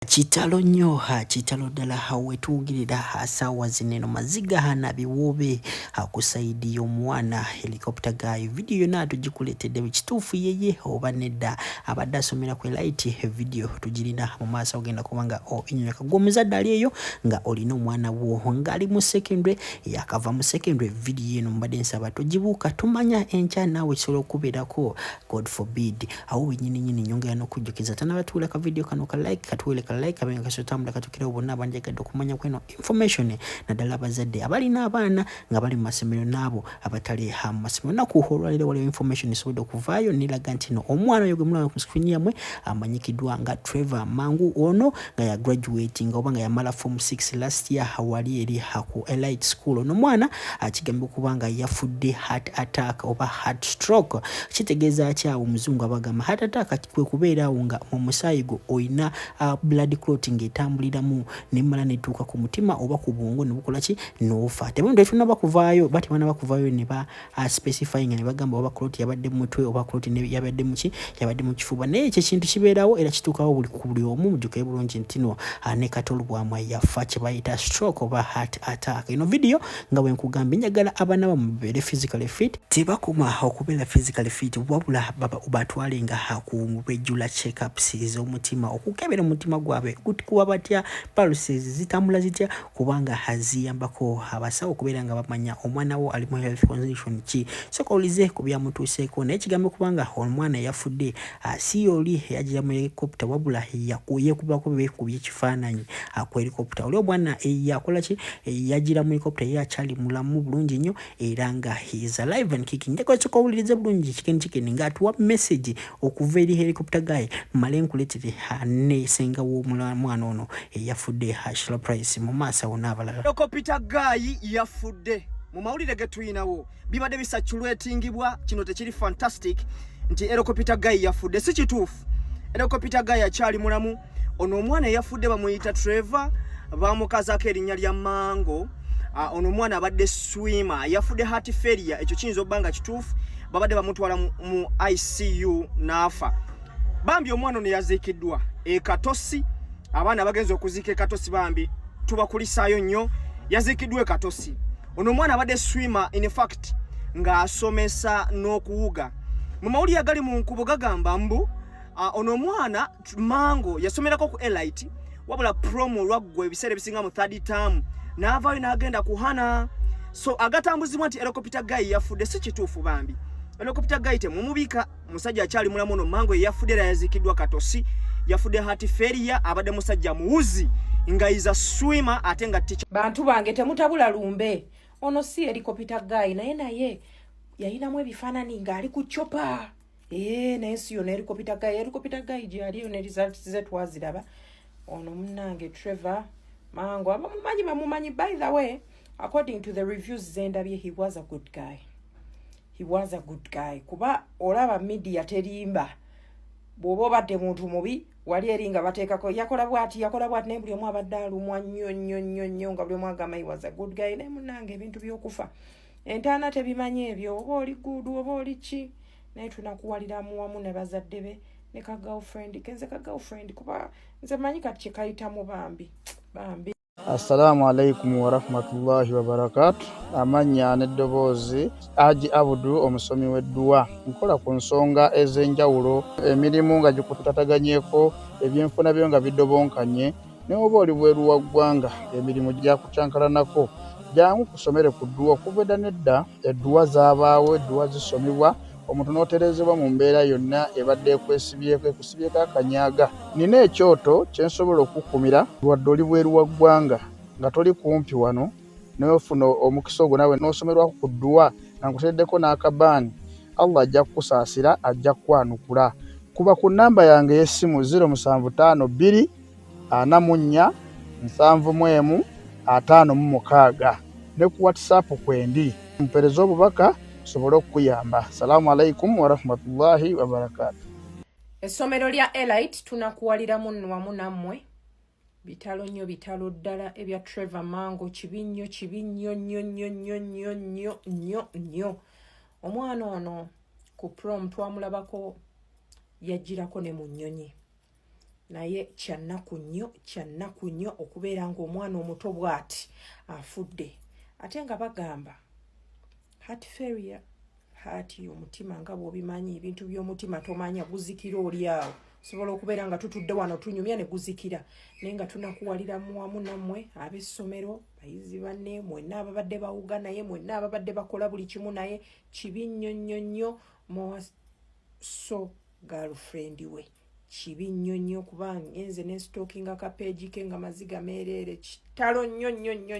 Kitalo nnyo, kitalo ddala. Wetuwugirira saawa zino eno maziga na biwoobe ku side y'omwana Helicopter Guy. Vidiyo yonna tugikuleetedde, kituufu yeye oba nedda? Abadde asomera ku Elite. Vidiyo tugirina mu maaso, ogenda kuba nga obinyonyoka. Gwe omuzadde ali eyo nga olina omwana wo ng'ali mu secondary, yakava mu secondary, vidiyo eno mbadde nsaba togibuuka. Tumanya enkya naawe kisobola okubeerako, God forbid. Awo wenyini nyini nyongera n'okujjukiza tanabatuula ka vidiyo kano ka like, katuwele ka like kabe nga kasotambula katukirawo bonna abanjagadde okumanya kweno information, naddala abazadde abalina abaana nga bali mu masomero n'abo abatali mu masomero. Naku olwaleero waliwo information esobodde okuvaayo neraga nti no omwana oyo gwe mulaba ku screen yammwe amanyikiddwa nga Trevor Mangu, ono nga ya graduating oba nga yamala form 6 last year wali eri ku Elite School. Ono omwana akigambibwa okuba nga yafudde heart attack oba heart stroke. Kitegeeza ki awo? Omuzungu abagamba heart attack kwe kubeera awo nga mu musaayi gwo olina blood clot ng'etambuliramu nemala netuuka ku mutima oba ku bwongo nebukola ki, n'ofa. Tetunaba kuvaayo, ba tebanaba kuvaayo ne ba specifying ne bagamba oba clot yabadde mu mutwe oba clot yabadde muki, yabadde mu kifuba. Naye ekyo ekintu kibeerawo era kituukawo buli ku buli omu. Mujjukire bulungi nti no ne Kato Lubwama yafa kye bayita stroke oba heart attack. Eno video nga bwe nkugambye, njagala abaana bammwe babeere physically fit. Tebakoma okubeera physically fit, wabula batwalenga ku regular checkups ez'omutima, okukebera omutima gwabwe gukuba batya, pulses zitambula zitya, kubanga ziyambako abasawo okubeera nga bamanya omwana wo ali mu health condition ki. Soka owulize ku byamutuuseeko. Naye kigambe kubanga omwana eyafudde si oli eyagira mu helicopter, wabula yeekubako beekubye ekifaananyi ku helicopter. Oli omwana yakola ki, yagira mu helicopter, ye akyali mulamu bulungi nnyo era nga he is alive and kicking. Njagala soka owulirize bulungi Chicken Chicken ng'atuwa message okuva eri Helicopter Guy, mmale nkuleetere ne senga w'omwana ono eyafudde, Shila Price, mu maaso awo n'abalala. Helicopter Guy yafudde. Mu mawulire ge tuyinawo bibadde bisaculatingibwa, kino tekiri fantastic nti Helicopter Guy yafudde. Si kituufu, Helicopter Guy akyali mulamu. Ono omwana eyafudde bamuyita Trevor, bamukazaako erinnya lya Mango. Ono omwana abadde swimmer, yafudde heart failure. Ekyo kiyinza okuba nga kituufu, babadde bamutwala mu ICU n'afa. Bambi omwana ono yaziikiddwa e Katosi. Abaana bagenza okuziika e Katosi, bambi tubakulisaayo nnyo. Yaziikiddwa e Katosi. Ono omwana abadde swimmer, in fact ng'asomesa n'okuwuga. Mu mawulire agali mu nkubo gagamba mbu ono omwana Mango yasomerako ku Elite, wabula prom olwaggwa ebiseera ebisinga mu third term n'avaayo n'agenda ku hana. So agatambuzibwa nti Helicopter Guy yafudde si kituufu. Bambi Helicopter Guy temumubika, musajja akyali mulamu. Ono Mango yeyafudde era yaziikiddwa Katosi. Yafudde heart failure. Abadde musajja muwuzi nga is a swimmer ate nga teacher. Bantu bange, temutabula lumbe. Ono si Helicopter Guy, naye yayinamu ebifaananyi ng'ali ku chopper. Ee, naye si yono Helicopter Guy. Helicopter Guy gyaliyo ne results ze twaziraba. Ono munnange Trevor Mango abamumanyi bamumanyi. By the way, according to the reviews zendabye, he was a good guy, he was a good guy, kuba olaba media terimba. Bw'oba obadde muntu mubi wali eri nga bateekako yakola bwati, yakola bwati, naye buli omu abadde alumwa nnyo nnyo nnyo nnyo nga buli omu agamba he was a good guy. Naye munnange, ebintu by'okufa, entaana tebimanyi ebyo oba oli good oba oli ki. Naye tunakuwaliramu wamu ne bazadde be ne ka girlfriend kenze ka girlfriend, kuba nze manyi kati kyekayitamu. Bambi, bambi. Assalaamu alaikum warahmatullahi wabarakatu. Amannya n'eddoboozi, Haji Abudu, omusomi w'edduwa. Nkola ku nsonga ez'enjawulo, emirimu nga gikutataganyeko, ebyenfuna byo nga bidobonkanye, ne oba oli bweru wa ggwanga, emirimu gyakukyankalanako, jangu kusomere ku dduwa. Okuva edda n'edda edduwa zaabaawo, edduwa zisomebwa omuntu n'otereezebwa mu mbeera yonna ebadde ekwesibyeko, ekusibyeko akanyaga. Nina ekyoto kye nsobola okukkumira wadde oli bweru wa ggwanga nga toli kumpi wano, n'ofuna omukisa ogwo naawe n'osomerwako ku dduwa nga nkuteereddeko n'akabaani. Allah ajja kukusaasira, ajja kukwanukula. Kuba ku nnamba yange ey'essimu 0752 44 71 56 ne ku WhatsApp kwendi, mpeereza obubaka nsobole okukuyamba. Salaamu alaikum warahmatullahi wabarakaatu. Essomero lya Elite, tunakuwaliramu nno wamu nammwe. Bitalo nnyo, bitalo ddala ebya Trevor Mango. Kibi nnyo, kibi nnyo nnyo nnyo nnyo nnyo nnyo nnyo nnyo. Omwana ono ku prom twamulabako, yagirako ne mu nnyonyi. Naye kyannaku nnyo, kyannaku nnyo okubeera ng'omwana omuto bw'ati afudde, ate nga bagamba heart failure, heart, omutima. Nga bw'obimanyi, ebintu by'omutima tomanya guzikira oli awo. Sobola okubeera nga tutudde wano tunyumya ne guzikira, naye nga tunakuwalira muwamu nammwe ab'essomero, bayizi banne mwenna ababadde bawuga naye, mwenna ababadde bakola buli kimu naye. Kibi nnyo nnyo nnyo, more so girlfriend we. Kibi nnyo nnyo, kuba ngenze nenstalkinga ka page ke nga maziga meereere. Kitalo nnyo nnyo nnyo.